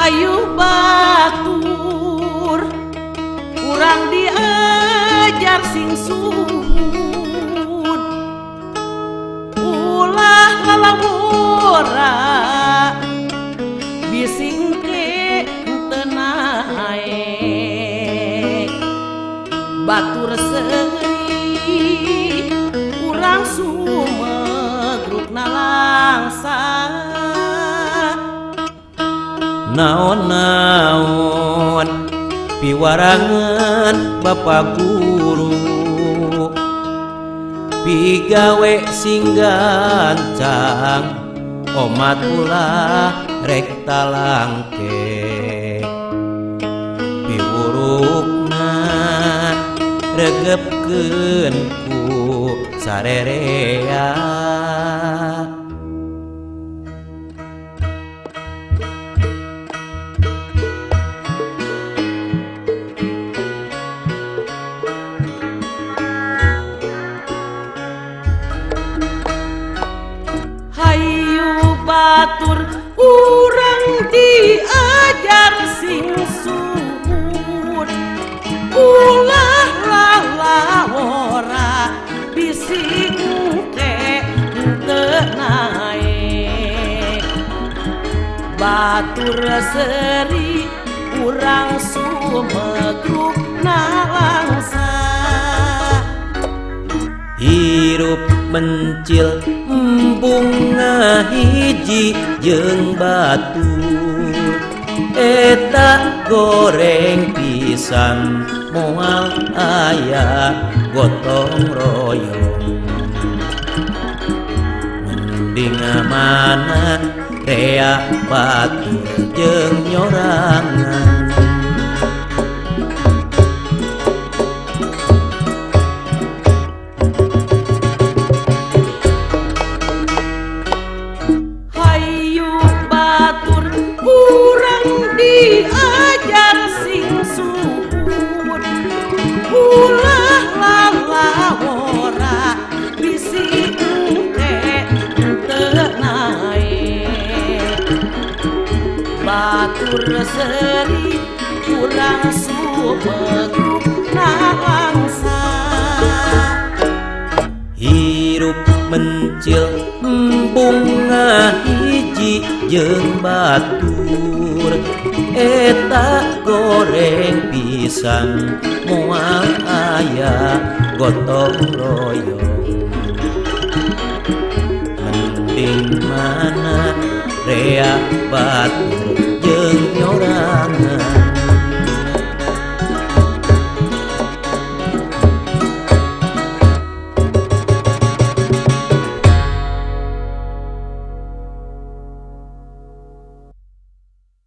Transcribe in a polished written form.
Hayu batur urang diajar sing suhud, ulah lalawora bising ke teu naek. Batur seuri urang sumegruk nalangsa. Naon-naon piwarangan Bapak Guru, pigawe sing gancang omat ulah rek talangke, piwurukna regepkeun ku sarerea. Hayu batur urang diajar sing suhud, ulah lalawora bising ke teu naek. Batur seuri urang sumegruk nalangsa. Hirup mencil embung hiji jeung batur, eta goreng pisan moal aya gotong royong. Mending mana rea batur jeung nyorangan. Hayu batur urang diajar sing suhud, ulah lalawora bisi engke teu naek. Batur seuri urang sumegruk nalangsa. Hirup mencil embung hiji jeung batur, eta goreng pisan moal aya gotong royong. Mending mana rea batur